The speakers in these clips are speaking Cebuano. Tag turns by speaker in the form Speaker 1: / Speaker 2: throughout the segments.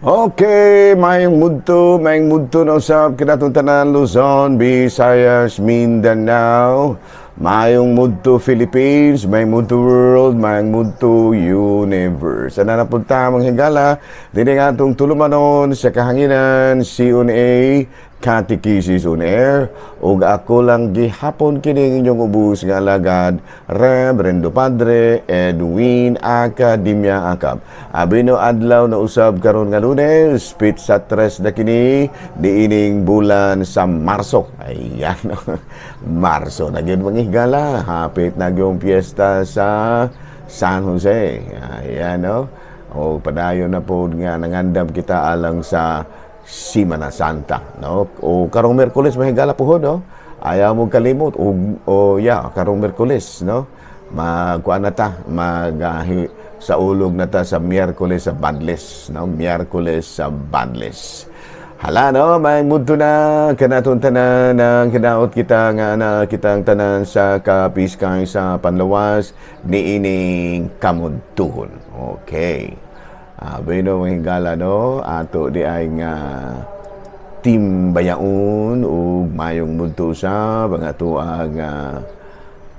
Speaker 1: Okay, maayong mudto na usab kinatong tanan Luzon, Visayas, Mindanao, maayong mudto Philippines, maayong mudto world, maayong mudto universe. Ana na punta, mga higala, dini nga atong tulumanon sa kahanginan, CONA, Catechesis on Air, ug ako lang gihapon kining inyong ubos nga alagad, Reverendo Padre Edwin Academia Acab. Abi no, adlaw na usab karon nga Lunes, pitsa 3 na kini niining bulan sa Marso. Ayan, Marso na gyud, mga higala, hapit na gyud piyesta sa San Jose. Ayan, no? O padayon na po nga nangandam kita alang sa Simana Santa, no? O karong Miyerkules, mahigala puhon, no? Ayaw mo kalimot o yeah, karong Miyerkules, no? Magkuan na ta, mag sa ulog na ta sa Miyerkules sa Badles, no? Miyerkules sa Badles. Hala, no, may mudto na kanaton tanan ang kinaot kita nga na kitang tanan sa kapiskay sa panlawas niining kamudtuhon. Okay. Bueno, mga higala, no, ato di ay nga team bayaon ug mayong mudto sa mga tuag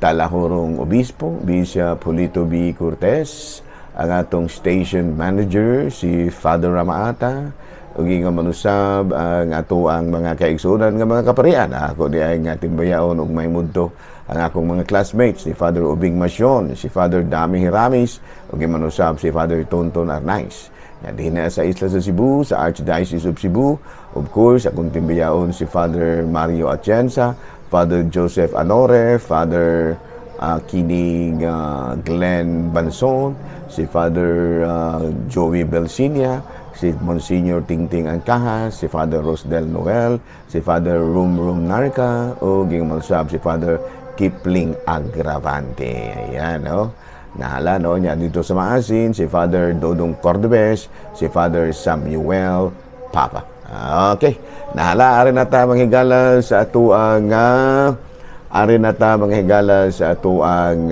Speaker 1: Talahorong Obispo, Bishop Julito B. Cortez, ang atong station manager si Father Ramaata, ug ingon manusab ang ato ang mga kaigsuonan nga mga kaparian. Ako di ay nga timbayaon ug may mudto ang akong mga classmates, si Father Ubing Masyon, si Father Dami Hiramis, ug manusab si Father Tonton Arnaiz. Nga dinhi na sa isla sa Cebu, sa Archdiocese of Cebu, of course, akong timbayaon si Father Mario Atienza, Father Joseph Anore, Father kining Glenn Banson, si Father Joey Belsinia, si Monsignor Tingting Angkaha, si Father Rosdel Noel, si Father Rum Rum Narca, o ging malusab si Father Kipling Agravante. Ayan, no? Nahala, no? Nya dito sa Maasin, si Father Dodong Cordobes, si Father Samuel Papa. Okay. Nahala, ari na ta, mga higala, sa atuang ari na ta, mga higala, sa atuang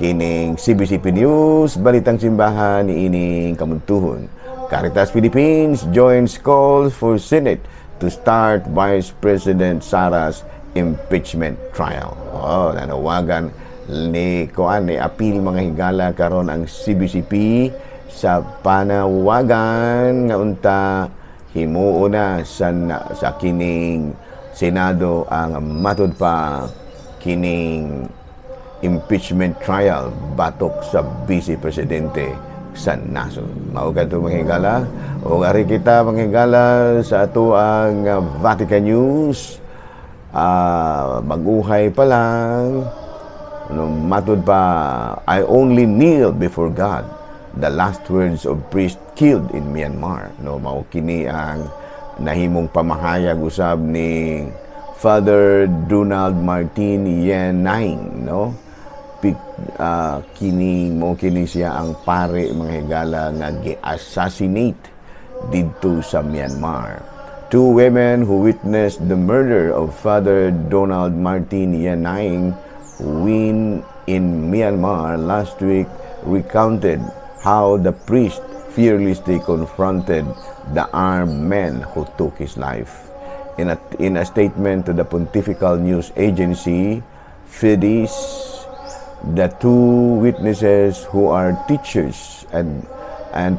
Speaker 1: kining CBCP News, Balitang Simbahan ni ining kamuntuhon. Caritas Philippines joins calls for Senate to start Vice President Sara's impeachment trial. Oh, nanawagan ni kuan ni apil, mga higala, karon ang CBCP sa panawagan nga unta himuo na sa kining Senado ang matud pa kining impeachment trial batok sa Vice Presidente sa nasod. Mao kadto, mga higala. O ari kita, mga higala, sa ato ang Vatican News. Maguhay pa lang, no, matud pa, "I only kneel before God," the last words of priest killed in Myanmar, no? Mao kini ang nahimong pamahayag usab ni Father Donald Martin Yen Naing, no? Kini mo kini siya ang pare, mga higala, nga gi-assassinate didto sa Myanmar. Two women who witnessed the murder of Father Donald Martin Yen Naing Win in Myanmar last week recounted how the priest fearlessly confronted the armed men who took his life. In a statement to the Pontifical News Agency, Fides, the two witnesses, who are teachers and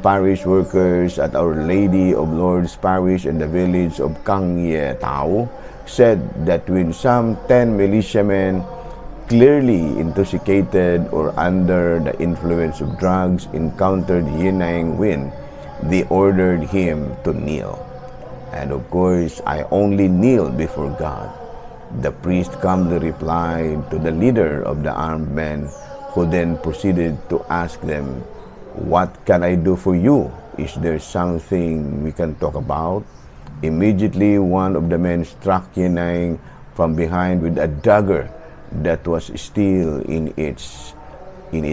Speaker 1: parish workers at Our Lady of Lourdes Parish in the village of Kangye Tao, said that when some 10 militiamen clearly intoxicated or under the influence of drugs encountered Yen Naing Win, they ordered him to kneel. And of course, "I only kneel before God," the priest calmly replied to the leader of the armed men, who then proceeded to ask them, "What can I do for you? Is there something we can talk about?" Immediately, one of the men struck Yen Naing from behind with a dagger that was still in its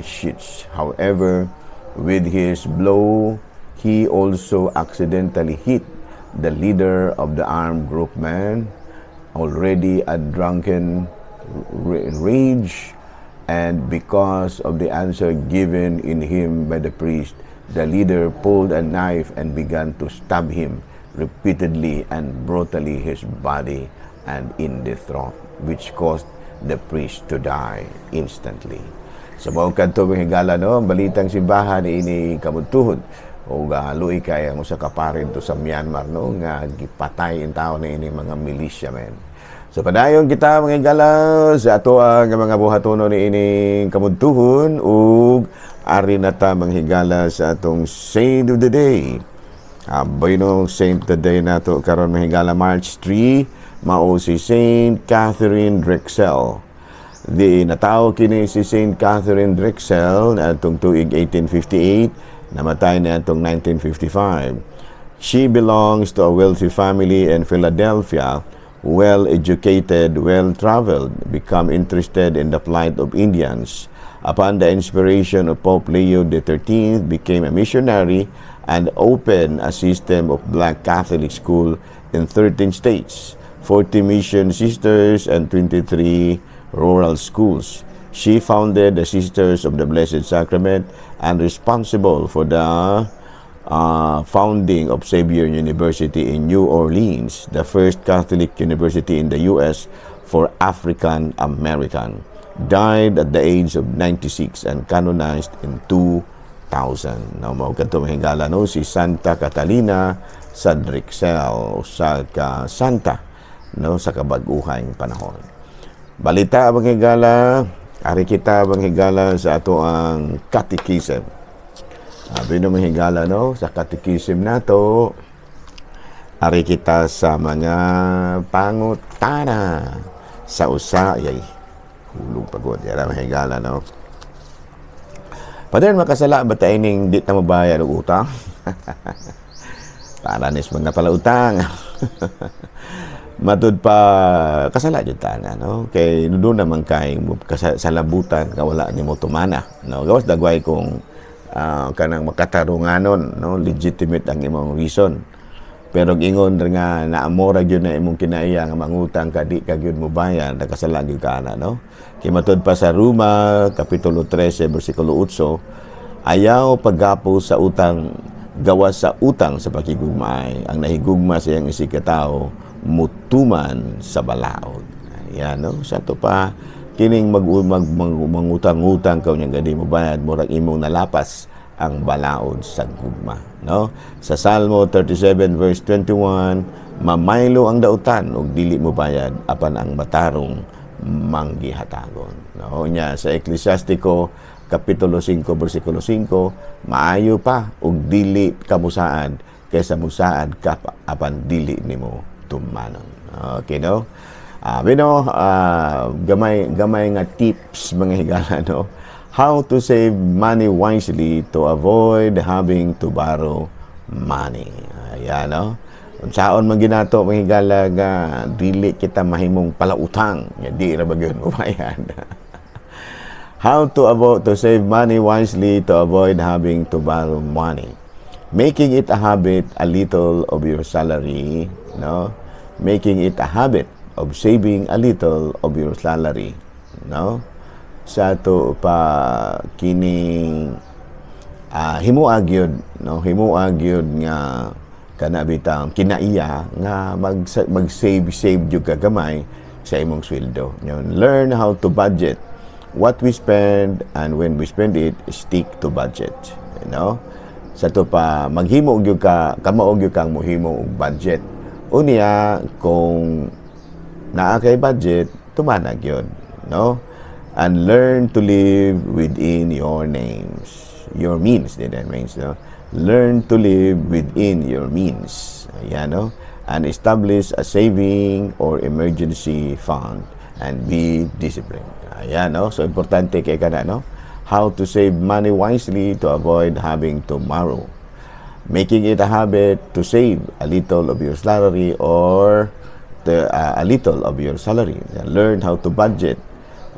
Speaker 1: sheath. However, with his blow, he also accidentally hit the leader of the armed group man, already a drunken rage. And because of the answer given in him by the priest, the leader pulled a knife and began to stab him repeatedly and brutally his body and in the throat, which caused the priest to die instantly. Sa mao kadto, mga higala, no, ang balitang simbahan ini kabuntuhon o luoy kay ang usa ka pare to sa Myanmar, no, nga gipatay intawon ni ini mga militiamen. So padayon kita, mga higala, sa ato ang mga buhatono ni ining kabuntuhon ug ari na ta, mga higala, sa atong Saint of the Day. Abay no, Saint of the Day nato karon, mga higala, March 3, mao si Saint Catherine Drexel. Di natawo kini si Saint Catherine Drexel atong tuig 1858, namatay niya atong 1955. She belongs to a wealthy family in Philadelphia, well-educated, well-traveled, become interested in the plight of Indians. Upon the inspiration of Pope Leo XIII, became a missionary and opened a system of black Catholic school in 13 states, 40 mission sisters, and 23 rural schools. She founded the Sisters of the Blessed Sacrament and responsible for the founding of Xavier University in New Orleans, the first Catholic university in the U.S. for African American. Died at the age of 96 and canonized in 2000. Now, mao kadto, mga higala, no, si Santa Catalina sa Drexel, usa ka santa, no, sa kabag-uhang panahon. Balita, mga higala, ari kita, mga higala, sa ato ang catechism. Sabi no, mga higala, no, sa catechism nato, ari kita sa mga pangutana sa usa yay hulog pagod yara, mga higala, no. Pader, makasala ba tayo ning di ta mabayad og utang? Para nis mga palautang. Matud pa kasala jud ta na, no, kay doon naman kay salabutan ka wala nimo tumana, no, gawas dagway kung kanang makatarunganon, no, legitimate ang imong reason. Pero ingon nga naamora gyud na imong kinaiya nga mangutang ka, di ka gyud mo bayad, nakasala gyud ka ana, no, kay matud pa sa Roma kapitulo 13 bersikulo 8, ayaw paggapo sa utang gawas sa utang sa pakigugmaay. Ang nahigugma sa iyang isigkatawo mutuman sa balaod. Ayan, no? Sa to pa, kining mangutang-utang ka unya di mo bayad, murag imong nalapas ang balaod sa gugma, no? Sa Salmo 37 verse 21, mamaylo ang dautan ug dili mo bayad, apan ang matarong manggihatagon, no? Nya sa Eklesiastiko kapitulo 5 bersikulo 5, maayo pa ug dili ka musaad kaysa musaad ka apan dili nimo tumanon. Okay, no? Bino, gamay gamay nga tips, mga higala, no. How to save money wisely to avoid having to borrow money. Ayan, no. Unsaon man ginato, mga higala, nga dili kita mahimong palautang nga di ra ba gyud mobayad? How to avoid to save money wisely to avoid having to borrow money. Making it a habit, a little of your salary, no? Making it a habit of saving a little of your salary, no? Sa to pa kining himoa gyud, no, himoa gyud nga kana bitang kinaiya nga mag mag-save save jud ka gamay sa imong sweldo. Yun, learn how to budget what we spend, and when we spend it, stick to budget. Sa to pa maghimo gyud ka, kamao gyud kang mohimo og budget. Unya kung naa kay budget, tumana gyud, no? And learn to live within your names. Your means, di means, no? Learn to live within your means. Ayan, no? And establish a saving or emergency fund and be disciplined. Ayan, no? So, importante kay kana, no? How to save money wisely to avoid having to borrow. Making it a habit to save a little of your salary or a little of your salary. Learn how to budget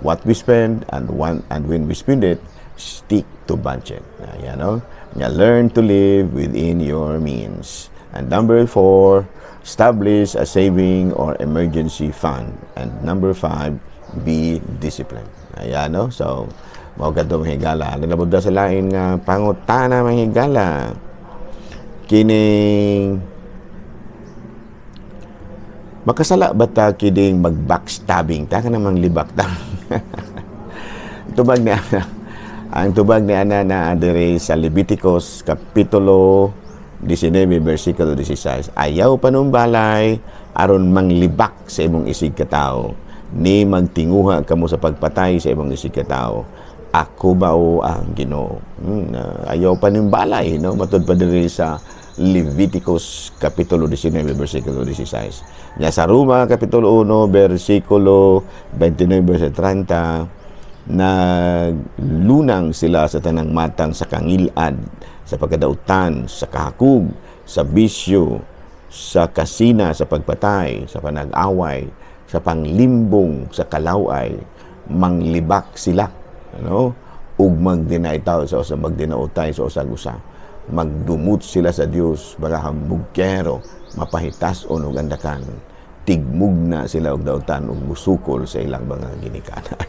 Speaker 1: what we spend and when we spend it, stick to budget. Ayan, no? Learn to live within your means. And number four, establish a saving or emergency fund. And number five, be disciplined. Ayan, no? So, mao kadto, mga higala. Nilabod sa lain nga pangutana, mga higala. Kining makasala ba ta kining mag-backstabbing ta, ka namang libak ta? Tubag ni ana. Ang tubag ni ana na diri sa Leviticus kapitulo 19 bersikulo 16. Ayaw panumbalay aron manglibak sa imong isig katawo ni magtinguha kamo sa pagpatay sa imong isig katawo. Ako bao ang Ginoo. Ayaw panumbalay, no? Matud pa diri sa Leviticus kapitulo 19 bersikulo 16. Nya sa Roma kapitulo 1 bersikulo 29 bersikulo 30, naglunang sila sa tanang matang sa kangilad, sa pagkadautan, sa kahakug, sa bisyo, sa kasina, sa pagpatay, sa panag-away, sa panglimbong, sa kalaway, manglibak sila, ano? Ug magdinaitaw sa usa, magdinautay sa usag usa. Magdumot sila sa Dios, mga hambugkero, mapahitas o og andakan. Tigmugna sila og dautan ug musukol sa ilang mga ginikanan.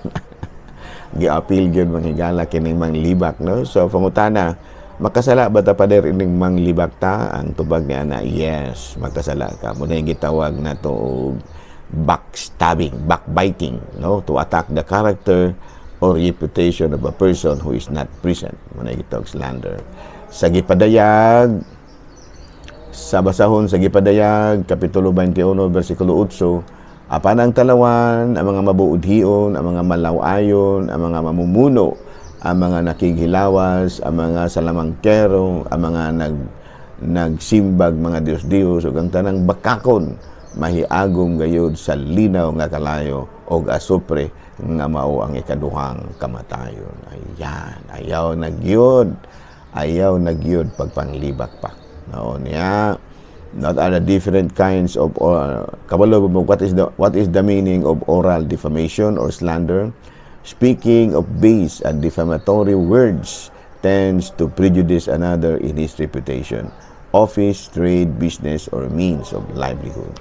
Speaker 1: Giapil gyud, mga higala, kining manglibak, no? So pangutana, makasala ba ta, pader, ining manglibak ta? Ang tubag niya na, yes, makasala ka. Mao na gitawag na to og backstabbing, backbiting, no? To attack the character or reputation of a person who is not present. Mao na gitawag slander. Sa gipadayag sa basahon sa gipadayag kapitulo 21 bersikulo 8, apan ang talawan, ang mga mabuudhion, ang mga malawayon, ang mga mamumuno, ang mga nakighilawas, ang mga salamangkero, ang mga nagsimbag mga Diyos-Diyos ug ang tanang bakakon mahiagom gayud sa linaw nga kalayo og asupre nga mao ang ikaduhang kamatayon. Ayan, ayaw na gyud, ayaw na gyud pagpanglibak pa. No, niya, what are the different kinds of kabalo mo what is the meaning of oral defamation or slander? Speaking of base and defamatory words tends to prejudice another in his reputation, office, trade, business, or means of livelihood.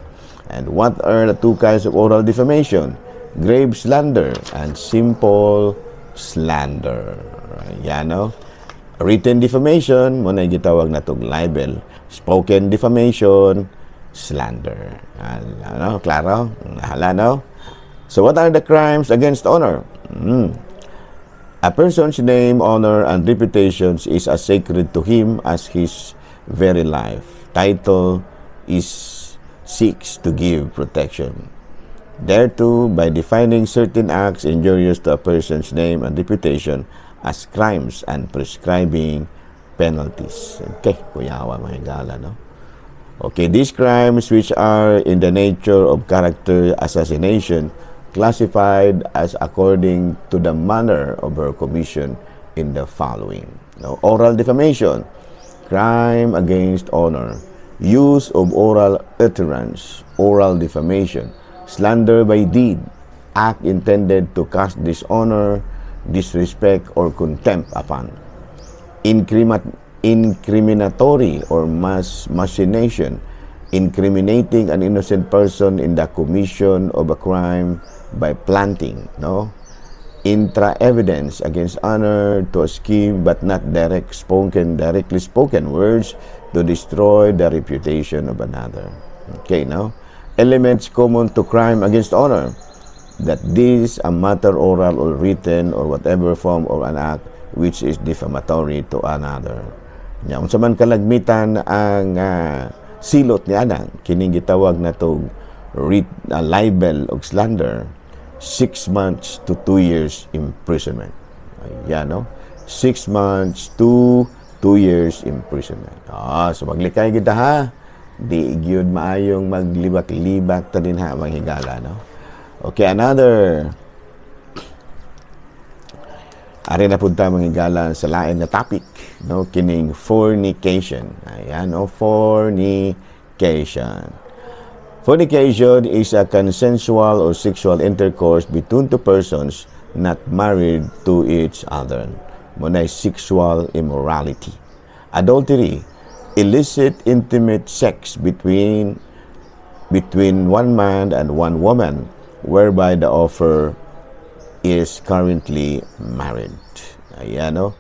Speaker 1: And what are the two kinds of oral defamation? Grave slander and simple slander. Yan, no? Written defamation, mao na gitawag na tong libel. Spoken defamation, slander. Ano, klaro? Hala, no? So, what are the crimes against honor? A person's name, honor, and reputations is as sacred to him as his very life. Title is seeks to give protection thereto by defining certain acts injurious to a person's name and reputation as crimes and prescribing penalties. Okay, kuyawa, mga higala, no? Okay, these crimes, which are in the nature of character assassination, classified as according to the manner of her commission in the following. No, oral defamation, crime against honor, use of oral utterance, oral defamation, slander by deed, act intended to cast dishonor, disrespect, or contempt upon, incriminatory or mass machination, incriminating an innocent person in the commission of a crime by planting, no? Intra evidence against honor to a scheme but not directly spoken words to destroy the reputation of another. Okay, no? Elements common to crime against honor: that this a matter oral or written or whatever form of an act which is defamatory to another. Nya unsa man kalagmitan ang silot ni anang kining gitawag na tog libel og slander? 6 months to 2 years imprisonment. Ayan, no? 6 months to 2 years imprisonment. Ah, so maglikay kita ha. Di gyud maayong maglibak-libak ta din ha, mga higala, no? Okay, another. Ari na punta, mga higala, sa lain na topic, no? Kining fornication. Ayan, no? Fornication. Fornication is a consensual or sexual intercourse between two persons not married to each other. Mao sexual immorality. Adultery, illicit intimate sex between one man and one woman whereby the offer is currently married. Ayan, no?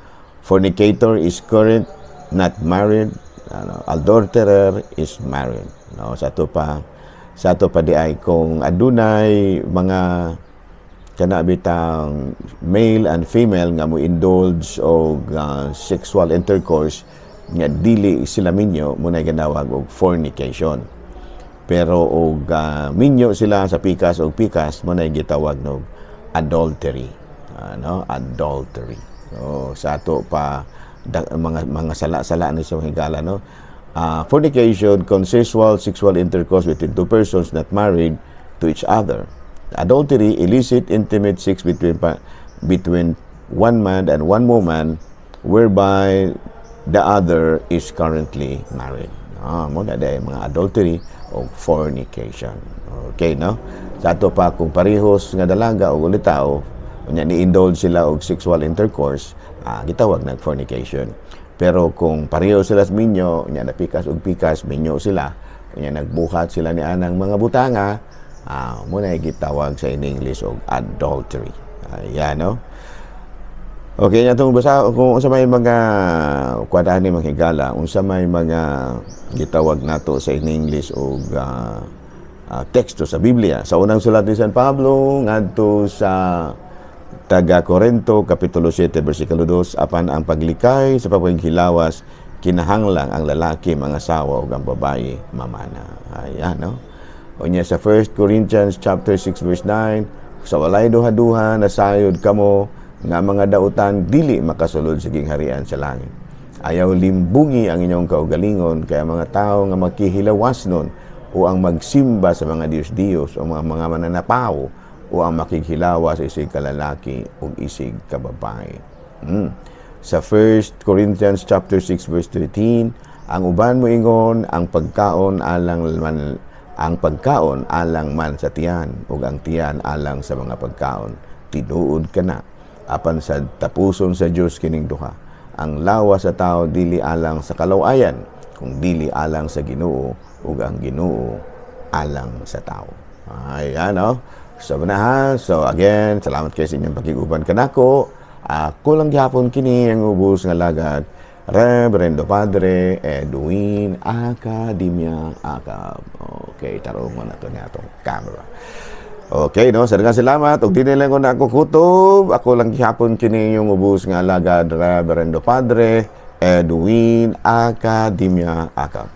Speaker 1: Fornicator is current, not married. Ano, adulterer is married. No, sa ato pa di ay kung adunay mga kana bitang male and female nga mo indulge og sexual intercourse nga dili sila minyo, mao na ginawag og fornication. Pero og minyo sila sa pikas og pikas, mao na gitawag og adultery, ano, adultery. So sa ato pa da, mga sala-sala ni sa mga higala, no, fornication, consensual sexual intercourse between two persons not married to each other. Adultery, illicit intimate sex between one man and one woman whereby the other is currently married. Ah, mao na mga adultery o fornication. Okay, no? Sa ato pa kung parehos nga dalaga o ulitawo, unya ni-indulge sila og sexual intercourse, gitawag nag fornication. Pero kung pareho sila sa minyo, unya napikas og pikas, minyo sila, unya nagbuhat sila ni anang mga butanga, mao na gitawag sa in English og adultery. Ayan, no? Okay, nya itong basa kung unsa may mga kuan ni, mga higala, unsa may mga gitawag nato sa in English og teksto sa Biblia. Sa unang sulat ni San Pablo ngadto sa taga Corinto, kapitulo 7 bersikulo 2, apan ang paglikay sa paghilawas, kinahanglang ang lalaki mangasawa ug ang babaye mamana. Ayan, no? Unya sa 1 Corinthians chapter 6 verse 9, sa walay duha-duha nasayod kamo nga mga dautan dili makasulod sa gingharian sa langit. Ayaw limbungi ang inyong kaugalingon, kay mga tao nga makihilawas nun o ang magsimba sa mga diyos-diyos o mga mananapaw o ang makighilawas isig kalalaki o isig kababae. Sa 1 Corinthians chapter 6 verse 13, ang uban moingon, ang pagkaon alang man sa tiyan ug ang tiyan alang sa mga pagkaon. Tinuod kana, apan sa tapuson sa Dios kining duha. Ang lawas sa tao dili alang sa kalawayan, kung dili alang sa Ginoo, ug ang Ginoo alang sa tao. Ayan, no? So, na. So, again, salamat kayo sa inyong pakiguban kanako. Ako lang gihapon kini ang ubos nga alagad, Reverendo Padre Edwin Academia Acab. Okay, tarong mo na to niya atong camera. Okay, no? Sa salamat. Ug dinhi lang ko na ako kutob. Ako lang gihapon kini yung ubos nga alagad, Reverendo Padre Edwin Academia Acab.